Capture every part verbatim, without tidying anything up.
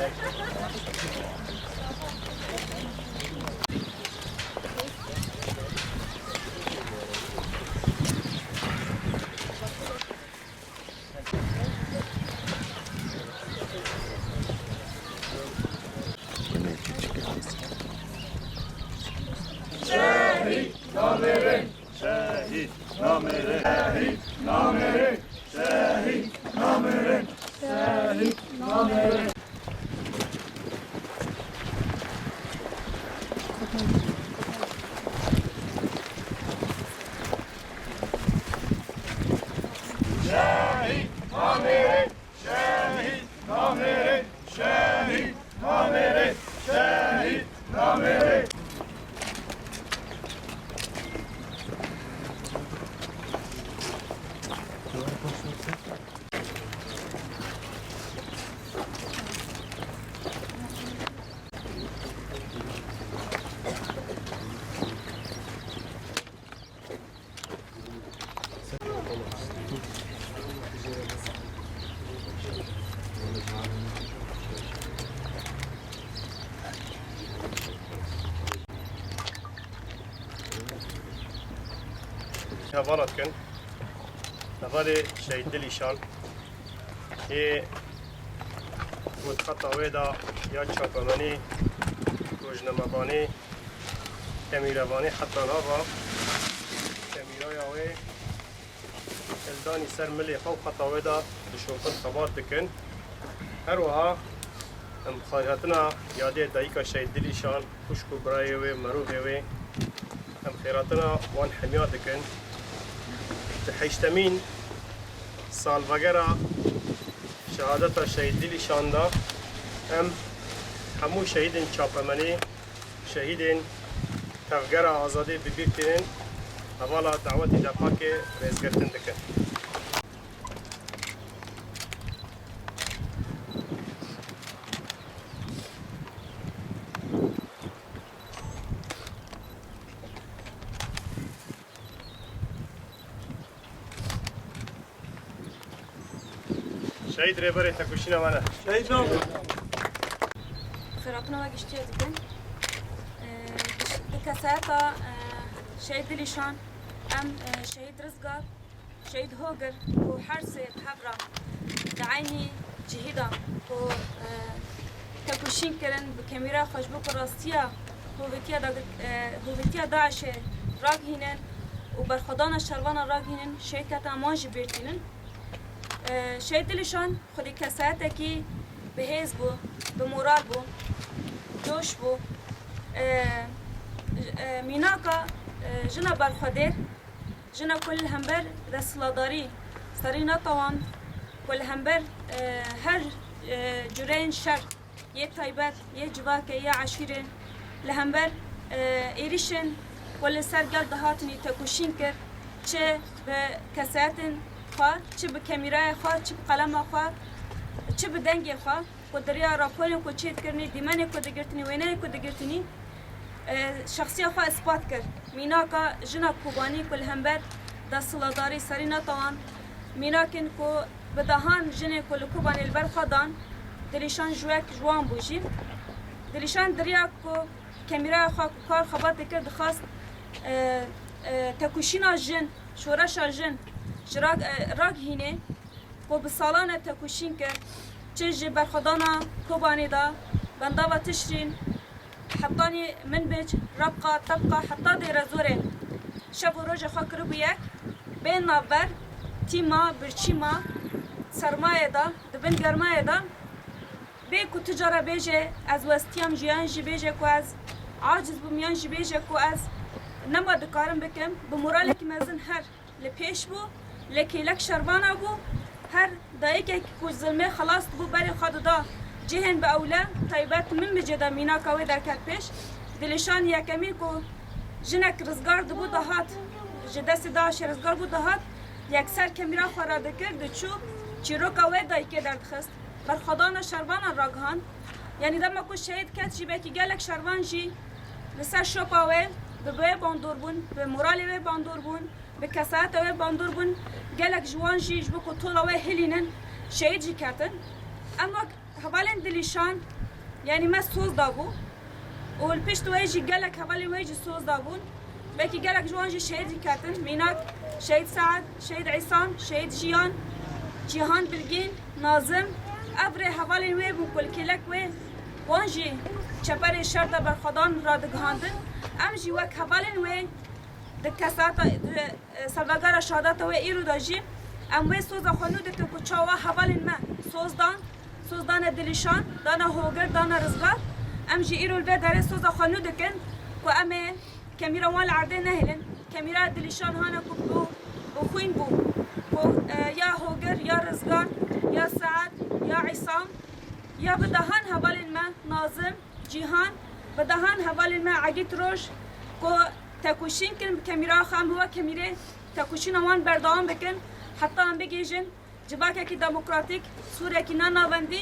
Şehîd namêrin! Şehîd namêrin! Şehîd namêrin! Şehîd namêrin! Şehîd namêrin! Şehîd namêrin! Şehîd namêrin! Şehîd namêrin! Şehîd namêrin! Hevala dikin. Hevalê Şehîd Dilîşan ê ku di xeta wê de ya çapemenî, rojnamevanî, kemîrevanî heta nava kemîraya wê hildanî ser milê xwe û xeta wê de dişopin, xebat dikin. Her wiha em xwarihatina yadê dayika Şehîd Dilîşan, xwişk û birayê wê, mirovê wê, em xêratina wan hemiya dikin. Di heştemîn salvegera şehadeta Şehîd Dilîşan de em hemû şehîdên çapemenî, şehîdên Tevgera Azadî bi bîr tînin, hevala dawetî DEPAKê rêzgirtin dikin. Şehîd rêberê tekoşîna me ne. Şehîd nam. Xêratina we giştî dikin. Ee, di kesayeta, ee, Şehîd Dilîşan, em, ee, Şehîd Rizgar, Şehîd Hogir û her sê bi hev re di eynî cihî de ku, e, tekoşîn kirin, bi kemîra xwe ji bo ku rastiya hovîtiya da, e, hovîtiya DAIŞê ragihînin û berxwedana şervana ragihînin, şehîd ketin, em wan jî bîr tînin. E, Şehîd Dilîşan xwedî kesayetekî bi hêz bû, bi moral bû, coş bû. E, e, mînaka, e, jina berxwedêr, jina ku li hember desthilatdarî serî netawan, ku li hember, e, her, e, cureyên şer, yê taybet, yê civakê, yê eşîrê, li hember, e, êrîşên ku li ser gel dihatinî tekoşîn kir, çi bi kesayetên xwe, çi bi kemîraya xwe, çi bi qelema xwe, çi bi dengê xwe. Ku di riya raporên ku çêdikirinî, dîmenê ku digirtinî, wêneyê ku digirtinî, e, şexsiya xwe ispat kir. Mînaka jina Kobanî ku li hember desthilatdarî serî netawan, mînakên ku bi dehan jinên ku li Kobanê li ber xwe dan, Dilîşan ji wek ji wan bû jî. Dilîşan di riya ku kemîraya xwe ku kar xebat dikir dixwest, e, e, tekoşîna jin, şoreşa jin ji rag-, e, ragihînê. Ku bi salan e tekoşîn kir, çi ji berxwedana Kobanê de, Bendava Tişrîn, hetanî Minbic, Rebqa, Tebqa, heta Dêrezorê şev û rojê xwe kiribû yek, bên navber tîma, birçîma sermayê de, di bin germayê de, bê ku tu cara bêje ez westiyam jî yan jî bêje ku ez aciz bûm yan jî bêje ku ez nema dikarim bikim, bi moralekî mezin her li pêş bû, lê kêlek şervana bû. Her dayikek ku zilmê xelas dibû, berê xwe dida cihên bi ewle, taybet Minbicê de mînaka wê derket pêş. Dilîşan yekemîn ku jinek rizgar dibû dihat, ji destê DAIŞê rizgar bû dihat, yekser kemîra xwe radikir, diçû çîroka wê dayikê derdixist. Berxwedana şervanan ragihand. Yanî dema ku şehîd ket jî belkî gelek şervan jî li ser şopa wê bi wê bandor bûn, bi moralê wê bandor bûn. Bi kesayeta wê bandor bûn, gelek ji wan jî ji bo ku tola wê hilînin, şehîd jî ketin. Em wek hevalên Dilîşan, yanî me soz dabû û li pişt wê jî gelek hevalên wê jî soz dabûn. Belkî gelek ji wan jî şehîd jî ketin. Mînak Şehîd Sead, Şehîd Îsan, Şehîd Jiyan, Cîhan Bilgîn, Nazim. Ev rê hevalên wê bûn ku li kêlek wê wan jî çeperê şer de berxwedan radigihandin. Em jî wek hevalên wê di kesata, di, e, salvegera şehadeta wê îro de jî em wê soza xwe nû dikin ku çawa hevalên me soz dan, soz dane Dilîşan, dane Hogir, dane Rizgar. Em jî îro li vê derê soza xwe nû dikin ku em ê kemîra wan li erdê nehêlin. Kemîra Dilîşan hane ku bi, bi xwîn bû, ku, e, ya Hogir, ya Rizgar, ya Sead, ya Îsam, ya bi dehan hevalên me, Nazim, Cîhan, bi dehan hevalên me Egît Roj, ku tekoşîn kirin bi kemîra xwe, em bi we kemîrê tekoşîna wan berdewam bikin, heta em bigihîjin civakekî demokratîk, Sûrekî ne navendî,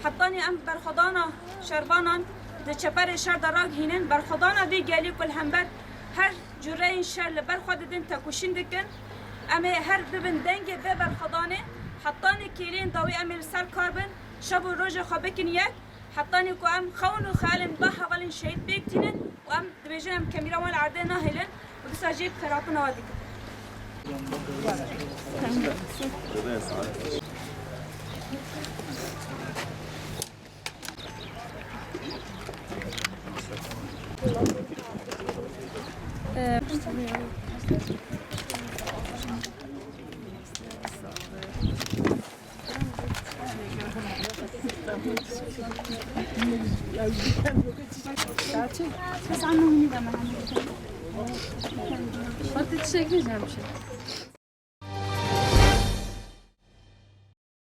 hetanî em berxwedana şervanan di çeperê şer de ragihînin, berxwedana vî gelî ku li hember her cureyên şer li ber xwe didin, tekoşîn dikin. Em ê her bibin dengê vê berxwedanê, hetanî kêliyên dawî em ê li ser kar bin, şev û rojê xwe bikin yek. Hetanî ku em xewn û xeyalên ba hevalên şehîd pêk tînin û em dibêjin em kemîra wan li erdê nahêlin û dîsa jî bi xêratina we dikin.